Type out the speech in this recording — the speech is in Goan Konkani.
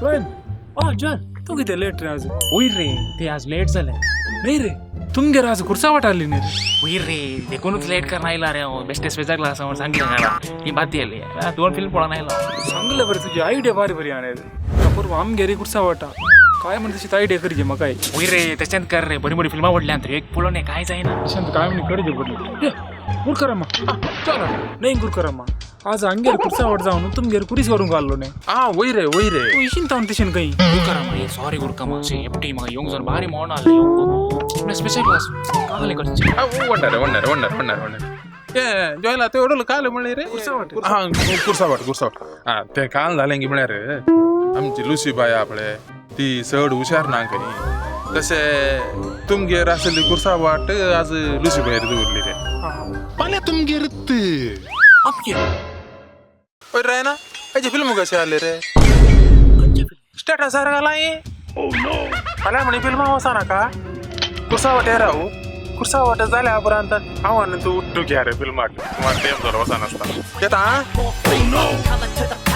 रोहन, आ जॉन, तूं कितें लेट रे आज? वयर रे, ते आज लेट जालें. नाही रे, तुमगेर आज कुर्सा वाट आली न्ही रे. वयर रे, देखूनच लेट करना आयला रे हांव. बेश्टे स्पेशल क्लास हांव सांगलें हांगा ही बाती आली दोन फिल्म पळोवन आयलो. सांगले बरें, तुजी आयडिया बारी बरी आनी पूर्व आमगेर कुर्सा वाटा काय म्हण तशी आयडिया करची म्हाका. वयर रे, तशेंच कर रे. बरी बरी फिल्मां व्हडल्यान रे, एक पळोवन काय जायना. तशें काय म्हण करचे पडले गुरकरम्मा चल. नाही गुरकरम्मा, आज अंगेर कुर्सा वाट जावन तुमगेर कुरीस व्हरूंक आसलो न्ही. आ वयर रे, वयर रे. तूं इशीन तावन तशें खंय. गुरकरम्मा, सॉरी गुरकम्मा, शे एपटी म्हाका येवंक जावन भारी मोड आसलें. स्पेशल क्लास काले करचे. ಒಣ್ಣಾರೆ ಒಣ್ಣಾರೆ ಒಣ್ಣಾರೆ ಒಣ್ಣಾರೆ ಒಣ್ಣಾರೆ. ए जॉयला ते ओडलो काल म्हळ्यार रे. हा, कुर्सावाट कुर्सावाट. हा, ते काल जालें की म्हळ्यार आमची लुसी बाय आपले ती चड हुशार ना खंय. तशें तुमगेर आसली कुर्सावाट आज लुसी बायर दवरली रे. फाल्यां तुमगेर. आमगेर? ओय रायना, हेजे फिल्म कशें आसलें रे? स्टेटसार घालां. फाल्यां म्हणी फिल्मां वचो नाका, कुर्सावाटेर राव. कुर्सावाट जाल्या उपरांत हांव आनी तूं उठ्ठू घ्या रे फिल्माक. सुमार तेंप जालो वचनासतना. येता आं. Color to the